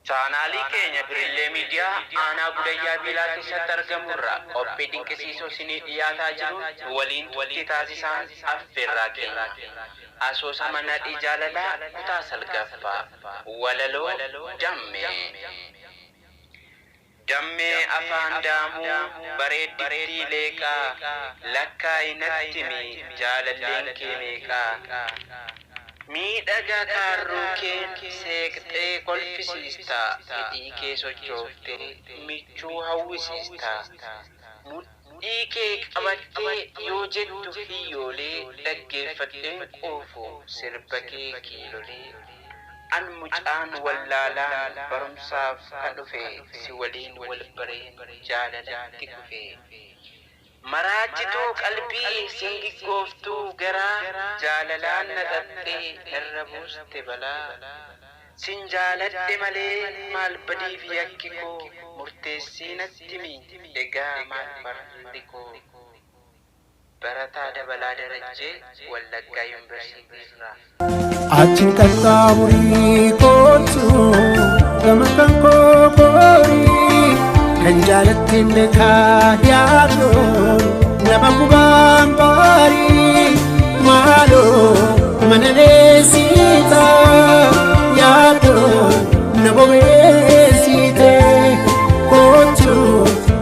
Chaanaalii keenya Birillee Miidiyaa Aanaa Gudayyaa Biilaa keessatti argamu irraa qophii dinqisiisoo isinii dhiyaataa jiruun nu waliin turtii taasisaan affeerraa keenya. Asoosama Nadhii Jaalalaa kutaa 9ffaa. Walaloo Dammee. Dammee afaan daamuu bareeddittii leeqaa lakkaa'i natti himi jaalalleen kee meeqaa Miidhaga kaarruu keen seeqxee kolfisiista hidhii kee sochooftee michuu hawwisiista Mudhii kee qabattee yoo jettu hiyyoolee dhaggeeffadheen quufu sirba kee kiilolee An mucaan wallaalaan barumsaaf ka dhufe si waliin wal bareen jaalalatti kufe Maraachituu qalbii singiggooftuu garaa jaalalaan na xaxxee narra buuste balaa Sin jaaladhe malee maal badiif yakki koo murteessii natti himi egaa maal fardi koo. Barataa Dabalaa Darajjee, Wallaggaa Yuunivarsiitii irraa. Achiin qaxxaamurii kootu gama kan koo koorii kan jaalatteen beekaa yaadoon nama gubaan baarii maaloo mana leessitaa yaadoon na bobeessite kootu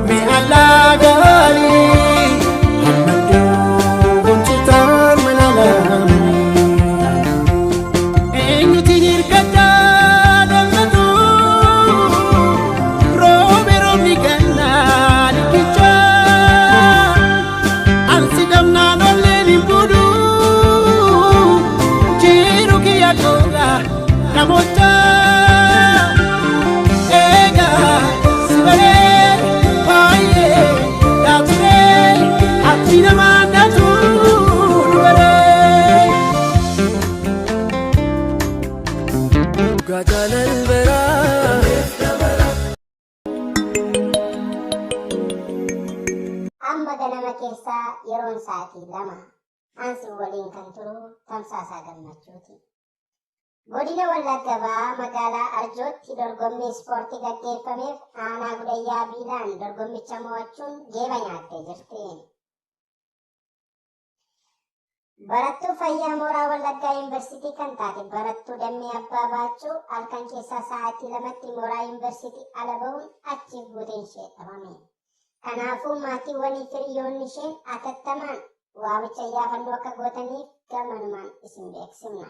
mi'a laagaarii hamma gonchitaan mana laamanii. Eenyuti hirkadhaa dhalatu roobe roobni gannaa liqicha ansi gamnaan olleen hin budu jiru kiyya goga namoota eegaa si baree baay'ee dhaaturee ati namaa dhatu dubaree. Dhugaa jaalal baraa. Amma ganama keessaa yeroon sa'aatii 2. Ansi waliin kan turu Tamsaasaa Gammachuuti. Godina Wallagga Bahaa magaalaa Arjootti dorgommii ispoortii gaggeeffameef aanaa Gudayyaa Biilaan dorgommicha mo'achuun geeba nyaattee jirti. Barattuu fayyaa mooraa Wallaggaa Yuunivarsiitii kan taate barattuu Dammee Abbaa Baaccuu halkan keessaa sa'aatii 2tti mooraa yuunivarsiitii ala ba'uun achiif buuteen ishee dhabame. Kanaafuu maatiiwwanii fi hiriyoonni isheen atattamaan waamicha iyyaafannoo akka gootaniif gamanumaan isin beeksifna.